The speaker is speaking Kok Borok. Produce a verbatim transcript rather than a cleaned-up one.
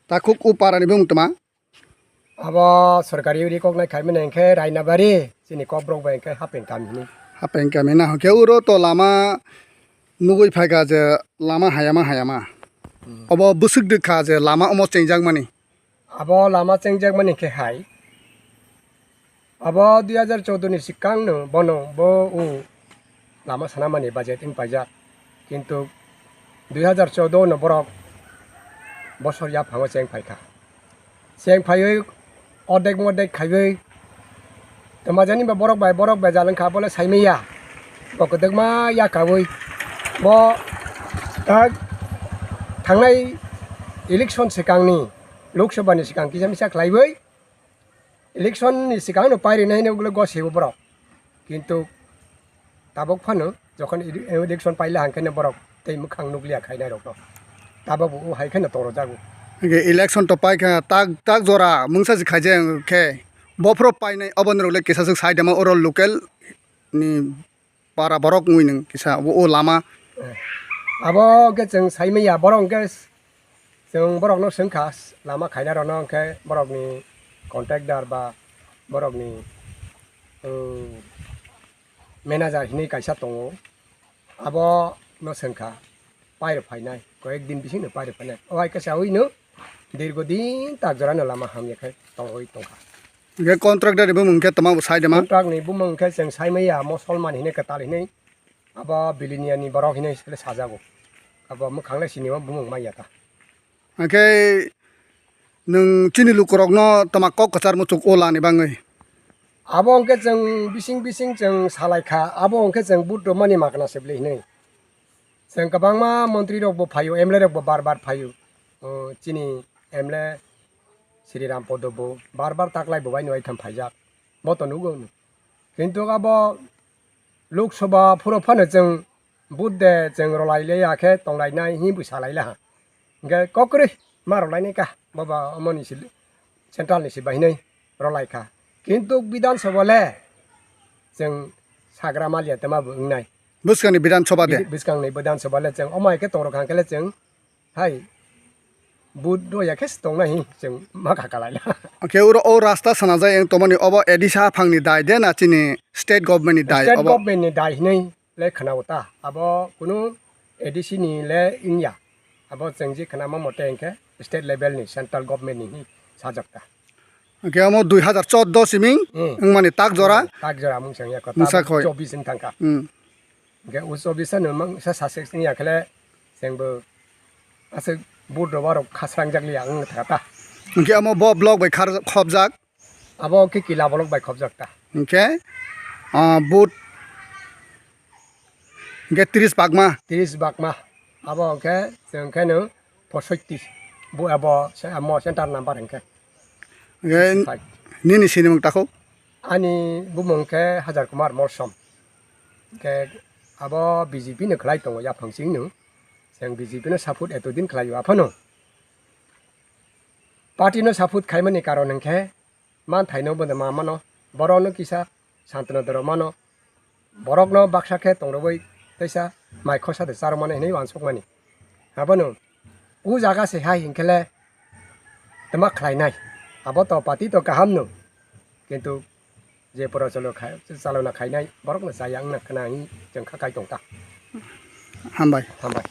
Takhuk o para ni bumung tma? Abo sorkari recognize khaimani hwnkhe Rainabari, chini kokborok bai hwnkhe Hapeng kami hinwi. Hapeng kami na hwnkhe uro to lama nugwi phaikha je lama hayama hayama. Hmm. Obo bwswk dwkha je lama omo chengjakmani. Abo lama chengjakmani khe hai. Abo dui hajar choudo ni swkangno bono bo o lama sanamani budget wng paijak. Kintu dui hajar choudo no borok bosor yaphango cheng phaikha. Cheng phaiwi ordek mordek khaiwi twmajani ba borok bai borok bejal wngkha, bole saimaya. Bo kwdwkma yakawi bo tak thangnai election swkangni, Lok Sabha ni swkang kisa misa khlaiwi, election ni swkang no pairinaino ulo gosebo borok. Kintu tabok phano jokhon ele-, election paila hwnkhe no borok tei mwkhang nukliya khainai rokno. Tabok bo o hai kheno tongro jago. Hwnkhe election to paikha tak, tak jora mungsa se khaijak khe bophro painai obo norok le kisa swk sai dama oro local ni para borok wngwi nwng kisa o, o lama. Eh, abo hwnkhe chwng saimaya, borok hwnkhe chwng borokno swngkha, lama khainai rokno hwnkhe borokni contractor ba borokni, um, manager hinwi kaisa tongo, abono swngkha. Pairok phainai, koyek din bisingno pairok phainai. O hai khe saui no dirgo din tak jorano lama hamya khe tongwi tongkha. Hwnkhe contractor ni bumung khe tma bo sai dama? Contract ni bumung khe chwng saimaya, Musolman hinwi kwtal hinwi. Abo Biliniya ni borok hinwi se sajago. Abo mwkhang le sini o bumung manya ta. Hwnkhe nwng chini lukurokno tma kok kwchar muchuk o lani bagwi? Abo hwnkhe chwng bising bising chwng salai kha, abo hwnkhe chwng vote rwmani magna se bwlwi hinwi. Chwng kwbangma montri rok bo phaio, M L A rok bo bar bar phaio. O, chini M L A Sri Ram Podo bo bar bar taklai bo bai no ai tham phaijak. Bo to nugo no. Kintu abo Lok Sabha phuro phano chwng vote de chwng rwlai le ya khe tonglai nai hinwi bwsa lai laha. Hwnkhe kokrwi ma rwlai nai kha, boba omo ni si central ni si bai hinwi rwlai kha. Kintu Bidhan Sabha le chwng sagra maliya tama bo wngnai. Bwskang ni Bidhan Sabha de? Bwskang ni Bidhan Sabha le chwng omo hai khe tong rwkha hwnkhe le chwng hai vote rwya khe se tongnai hin chwng ma kha kalai la. Hwnkhe oro o rasta sana jai wng tongmani obo A D C haphang ni dai de na chini state government ni dai obo? State government ni dai hinwi le khwnao ta. Abo kunu A D C ni le wngya. Abo chwng je khwnama mote hwnkhe state level ni central government ni hinwi sajak ta. Hwnkhe omo dui hajar choudo siming Hmm. wngmani tak jora. Tak jora mung chang ya ko. Mungsa khoi. Chobis wng thangkha. Hmm. Hwnkhe o chobis no mang sa sasek wng ya khe le chwng bo aswk vote rwma rok khasrang jak liya wng thangkha ta. Hwnkhe omo bo block bai khar-, khobjak. Abo khe kila block bai khobjak ta. Hwnkhe, ah, vote hwnkhe tris bakma. Tris bakma. Abo hwnkhe chwng khe no posoitti. Bo abo se amo center number hwnkhe. Hwnkhe sixty five. Nini sinimung takhuk? Ani bumung khe Hajar Kumar Molsom. Hwnkhe abo B J P no khlai tongo yaphang chwng no. Chwng B J P no support eto din khlai o aphano. Party no support khaimani karon hwnkhe manthaino bo ma mano, borokno kisa santona doro mano, borokno baksa khe tongrogwi teisa mai khosa de charwmani hinwi uansukmani. Abono o jaga se hai hinkhe le twma khlainai, abo to party to kaham no, kintu je poro cholo khai, chalona khainai borokno chaya wngna khna hinwi chwng kha kai tongta. Hambai. Hambai.